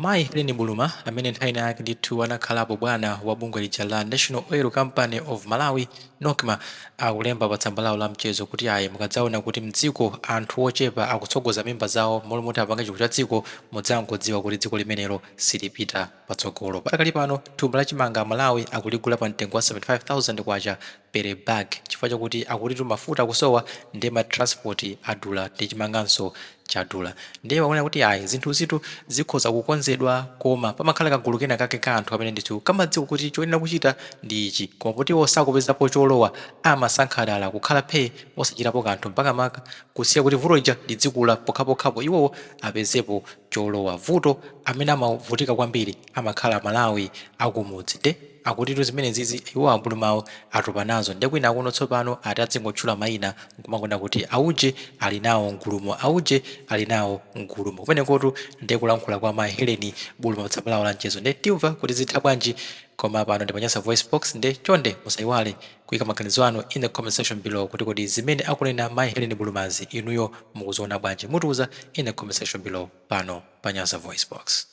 Mayi Helen Buluma, amene nthawi ina yake ndithu anakhalapo bwana wa bungwe lija la National Oil Company of Malawi, NOCMA, akulemba pa tsamba lawo la mchezo kuti ayi, mukadzaona kuti mdziko anthu ochepa akutsogoza mimba zawo m'malo moti apange chitukuko cha dziko, mudzangodziwa kuti dziko limenelo silipita patsogolo. Padakali pano thumba la chimanga Malawi akuligula pa mtengo wa K75,000 per bag, chifukwa chakuti akutitu mafuta akusowa, ndiye ma transport adula ndi chimanganso chadula. Ndiye waona kuti ayi, zinthuzitu zikhoza kukonzedwa, koma pamakhala kagulu kena kake ka anthu amene ndithu kamadziwa kuti choyenera kuchita ndi ichi, koma poti iwo sakupezapo cholowa, amasankha dala kukhala phee osachitapo kanthu, mpaka maka kusiya kuti vuto lija lidzikula pokhapokhapo iwowo apezepo cholowa. Vuto amene amavutika kwambiri amakhala Malawi akumudzi. Nde akutitu zimenezizi iwo a Bulumawo atopa nazo. Nde kwina kuno tsopano ati adzingotchula mayina nkumangonena kuti auje ali nawo mgulumo, auje ali nawo mgulumo. Kumenekotu nde kulankhula kwa mayi Helen Buluma patsamba lawo la mchezo. Nde timva kuti zitha bwanji, koma pano ndi pa Nyasa Voice Box, nde chonde musaiwale kuika maganizo anu in the comment section below kuti kodi zimene akunena mayi Helen Bulumazi inuyo mukuziona bwanji? Mutiuza in the comment section below pano pa Nyasa Voice Box.